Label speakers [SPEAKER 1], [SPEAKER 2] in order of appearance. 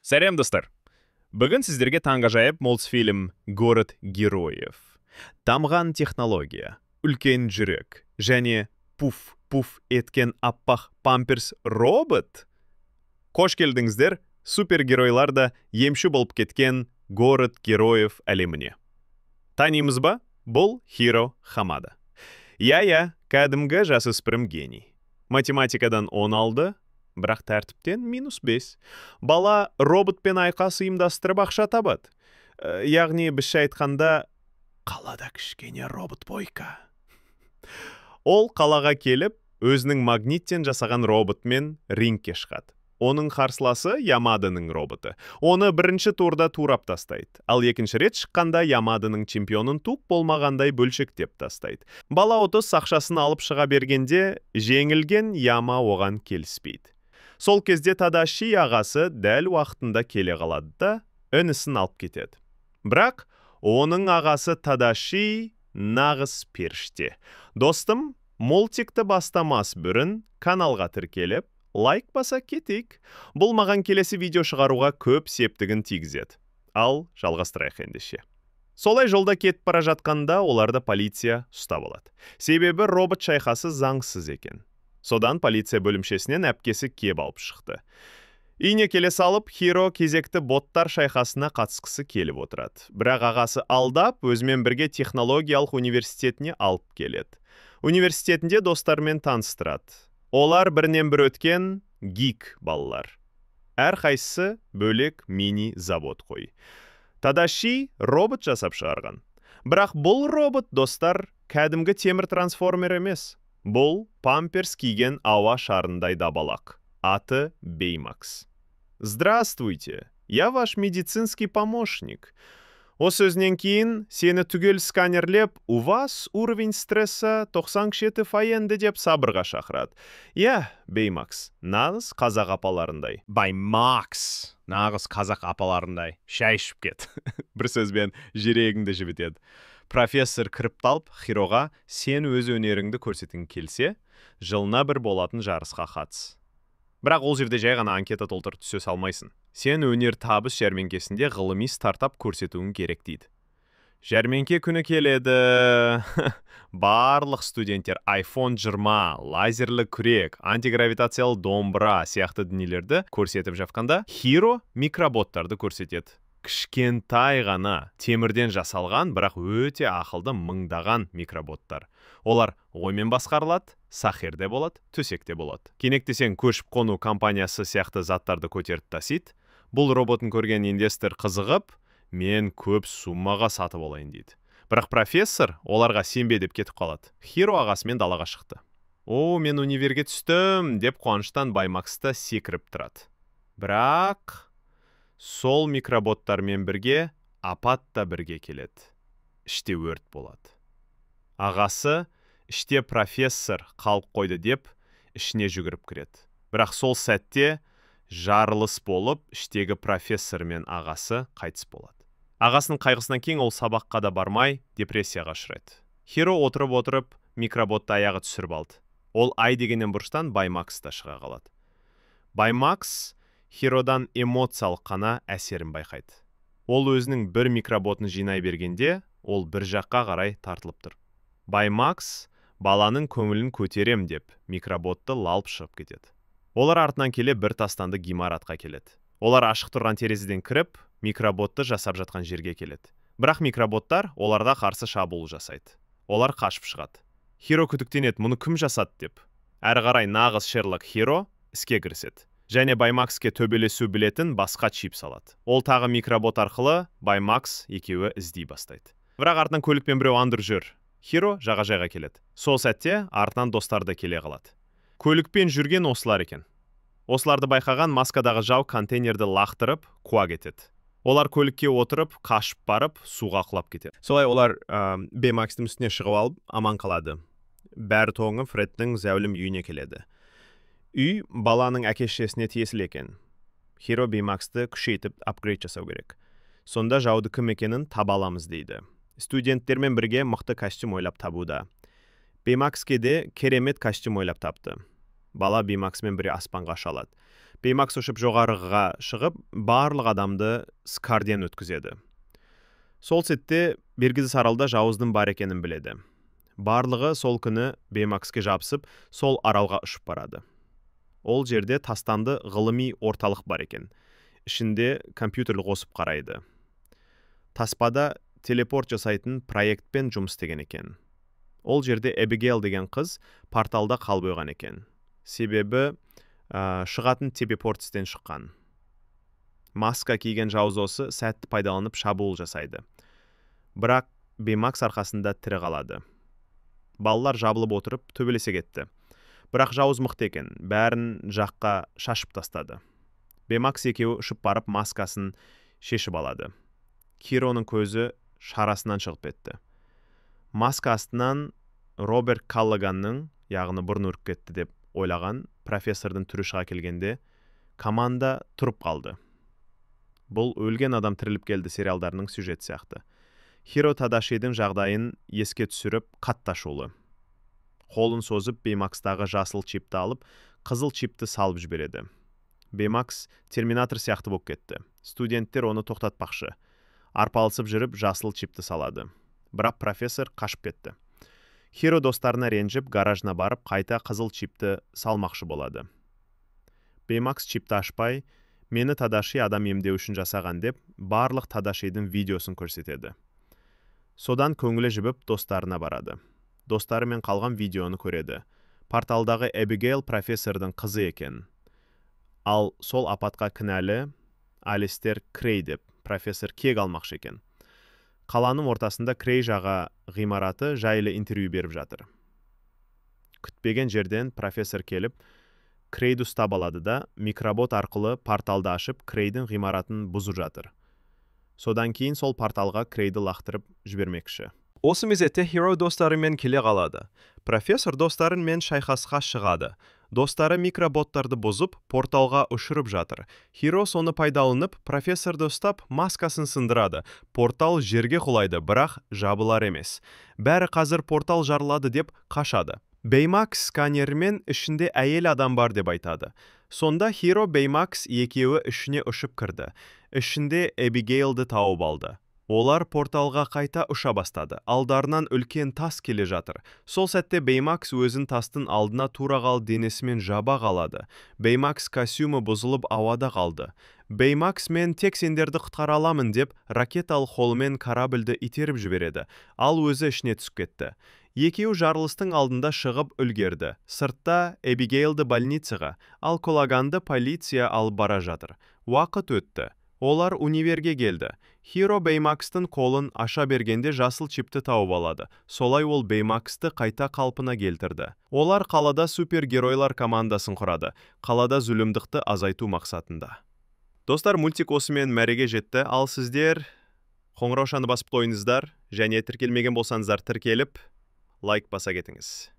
[SPEAKER 1] Сәлем, достар! Бүгін сіздерге таңғажайып мультфильм «Город героев». Дамыған технология, үлкен жүрек және пуф-пуф еткен аппақ памперс робот. Қош келдіңіздер, супергеройлар да емші болып кеткен «Город героев» әлеміне. Танимыз ба? Бұл Хиро Хамада. Иә-иә, кәдімгі жасөспірім гений. Математикадан 10 алды, бірақ тәртіптен минус 5. Бала роботпен айқас ұйымдастырып, ақша табады. Яғни, бізше айтқанда, қалада кішкене робот бойка. Ол қалаға келіп, өзінің магниттен жасаған роботмен рингке шығады. Оның қарсыласы — Ямаданың роботы. Оны бірінші турда турап тастайды. Ал екінші рет шыққанда Ямаданың чемпионын түк болмағандай бөлшектеп тастайды. Бала ұтыс ақшасын алып шыға бергенде, жеңілген Яма оған келіспейді. Сол кезде Тадаши ағасы дәл уақытында келе қалады да, інісін алып кетеді. Бірақ оның ағасы Тадаши нағыз періште. Достым, мультикті бастамас бұрын каналға тіркеліп, лайк баса кетейік. Бұл маған келесі видео шығаруға көп септігін тигізеді. Ал жалғастырайық ендеше. Солай жолда кетіп бара жатқанда оларды полиция ұстап алады. Себебі робот шайқасы заңсыз екен. Содан полиция бөлімшесінен әпкесі кеп алып шықты. Үйіне келе салып, Хиро кезекті боттар шайқасына қатысқысы келіп отырады. Бірақ ағасы алдап, өзімен бірге технологиялық университетіне алып келеді. Университетінде достарымен таныстырады. Олар бірінен бір өткен гик балалар. Әрқайсысы бөлек мини завод қой. Тадаши робот жасап шығарған. Бірақ бұл робот, достар, кәдімгі темір трансформер емес. Бұл памперс киген ауа шарындай добалақ. Аты Беймакс. «Здравствуйте, я ваш медицинский помощник». Осы сөзінен кейін сені түгел сканерлеп, «У вас уровень стресса 97 фаенді» деп сабырға шақырады. Иә, Беймакс, нағыз қазақ апаларындай.
[SPEAKER 2] Баймакс, нағыз қазақ апаларындай. Шай ішіп кет.
[SPEAKER 1] Бір сөзбен, жүрегіңді жібітеді. Профессор кіріп талып, Хироға: «Сен өз өнеріңді көрсеткің келсе, жылына бір болатын жарысқа қатыс. Бірақ ол жерде жай ғана анкета толтырып түсе салмайсың. Сен өнер табыс жәрмеңкесінде ғылыми стартап көрсетуің керек», — дейді. Жәрмеңке күні келеді. Барлық студенттер iPhone 20, лазерлі күрек, антигравитациялы домбыра сияқты дүниелерді көрсетіп жатқанда, Хиро микроботтарды көрсетеді. Кішкентай ғана темірден жасалған, бірақ өте ақылды мыңдаған микроботтар. Олар оймен басқарылады, сахерде болады, төсекте болады. Кенектесең, көшіп қону компаниясы сияқты заттарды көтеріп тасиды. Бұл роботын көрген инвестор қызығып, «Мен көп суммаға сатып алайын», — дейді. Бірақ профессор оларға сенбе деп кетіп қалады. Хиро ағасымен далаға шықты. «О, мен универге түстім!» — деп қуаныштан Баймакста секіріп тұрады. Бірақ сол микроботтармен бірге апат та бірге келеді. Іште өрт болады. Ағасы іште профессор қалып қойды деп ішіне жүгіріп кіреді. Бірақ сол сәтте жарылыс болып, іштегі профессор мен ағасы қайтыс болады. Ағасының қайғысынан кейін ол сабаққа да бармай, депрессияға ұшырайды. Хиро отырып-отырып микроботты аяғы түсіріп алды. Ол ай дегеннен бұрыштан Баймакс та шыға қалады. Баймакс Хиродан эмоциялық қана әсерін байқайды. Ол өзінің бір микроботын жинай бергенде, ол бір жаққа қарай тартылып тұр. Баймакс баланың көңілін көтерем деп микроботты лалып шығып кетеді. Олар артынан келе бір тастанды ғимаратқа келеді. Олар ашық тұрған терезеден кіріп, микроботты жасап жатқан жерге келеді. Бірақ микроботтар оларға қарсы шабуыл жасайды. Олар қашып шығады. Хиро күдіктенеді, мұны кім жасады деп. Әрі қарай нағыз Шерлок Хиро іске кіріседі. Және Баймакске төбелесу білетін басқа чип салады. Ол тағы микробот арқылы Баймакс екеуі іздей бастайды. Бірақ артынан көлікпен біреу андыр жүр. Хиро жағажайға келеді. Сол сәтте артынан достары да келе қалады. Көлікпен жүрген осылар екен. Осыларды байқаған маскадағы жау контейнерді лақтырып, қуа кетеді. Олар көлікке отырып, қашып барып, суға құлап кетеді.
[SPEAKER 3] Солай олар Беймакстың үстіне шығып алып, аман қалады. Бәрі тоңып, Фредтің зәулім үйіне келеді. Үй баланың әке-шешесіне тиесілі екен. Хиро Беймаксты күшейтіп апгрейд жасау керек. Сонда жауды кім екенін таба аламыз дейді. Студенттермен бірге мықты костюм ойлап табуда. Беймакске де керемет костюм ойлап тапты. Бала Беймаксмен бірге аспанға ұша алады. Беймакс ұшып жоғарыға шығып, барлық адамды сканерден өткізеді. Сол сәтте белгісіз аралда жауыздың бар екенін біледі. Барлығы сол күні Беймакске жабысып, сол аралға ұшып барады. Ол жерде тастанды ғылыми орталық бар екен. Ішінде компьютерлі қосып қарайды. Таспада телепорт жасайтын проектпен жұмыс істеген екен. Ол жерде Эбигейл деген қыз порталда қалып қойған екен. Себебі шығатын телепорт істен шыққан. Маска киген жауыз осы сәтті пайдаланып шабуыл жасайды. Бірақ Беймакс арқасында тірі қалады. Балалар жабылып отырып төбелесе кетті. Бірақ жауыз мықты екен, бәрін жаққа шашып тастады. Беймакс екеуі ұшып барып маскасын шешіп алады. Хироның көзі шарасынан шығып кетті. Маска астынан Роберт Каллаганның, яғни бұрын өліп кетті деп ойлаған профессордың түрі шыға келгенде, команда тұрып қалды. Бұл «Өлген адам тіріліп келді» сериалдарының сюжет сияқты. Хиро Тадашидің жағдайын еске түсіріп, қатты ашулы. Қолын созып, Беймакстағы жасыл чипті алып, қызыл чипті салып жібереді. Беймакс терминатор сияқты болып кетті. Студенттер оны тоқтатпақшы. Арпалысып жүріп, жасыл чипті салады. Бірақ профессор қашып кетті. Хиро достарына ренжіп, гаражына барып, қайта қызыл чипті салмақшы болады. Беймакс чипті ашпай, мені Тадаши адам емдеу үшін жасаған деп, барлық Тадашидің видеосын көрсетеді. Содан көңілі жібіп, достарына барады. Достарымен қалған видеоны көреді. Порталдағы Эбигейл профессордың қызы екен. Ал сол апатқа кінәлі Алистер Крей деп профессор кек алмақшы екен. Қаланың ортасында Крей жаға ғимараты жайлы интервью беріп жатыр. Күтпеген жерден профессор келіп, Крейді ұстап алады да, микробот арқылы порталды ашып, Крейдің ғимаратын бұзып жатыр. Содан кейін сол порталға Крейді лақтырып жібермекші.
[SPEAKER 4] Осы мезетте Хиро достарымен келе қалады. Профессор достарымен шайқасқа шығады. Достары микроботтарды бұзып, порталға ұшырып жатыр. Хиро соны пайдаланып, профессорды ұстап, маскасын сындырады. Портал жерге құлайды, бірақ жабылар емес. Бәрі қазір портал жарылады деп қашады. Беймакс сканермен ішінде әйел адам бар деп айтады. Сонда Хиро, Беймакс екеуі ішіне ұшып кірді. Ішінде Эбигейлді тауып алды. Олар порталға қайта ұша бастады. Алдарынан үлкен тас келе жатыр. Сол сәтте Беймакс өзін тастың алдына тура қал денесімен жаба қалады. Беймакс костюмі бұзылып, ауада қалды. Беймакс «Мен тек сендерді құтқара аламын» деп, ракеталы қолымен корабльді итеріп жібереді. Ал өзі ішіне түсіп кетті. Екеуі жарылыстың алдында шығып үлгерді. Сыртта Эбигейлді больницаға, ал Колаганды полиция алып бара жатыр. Уақыт өтті. Олар универге келді. Хиро Беймакстың қолын аша бергенде жасыл чипті тауып алады. Солай ол Беймаксты қайта қалпына келтірді. Олар қалада супергеройлар командасын құрады. Қалада zulімдікті азайту мақсатында.
[SPEAKER 3] Достар, мультик осымен мәреге жетті. Ал сіздер қоңыраушаны басып қойыңыздар және тіркелмеген болсаңыздар, тіркеліп, лайк баса кетіңіз.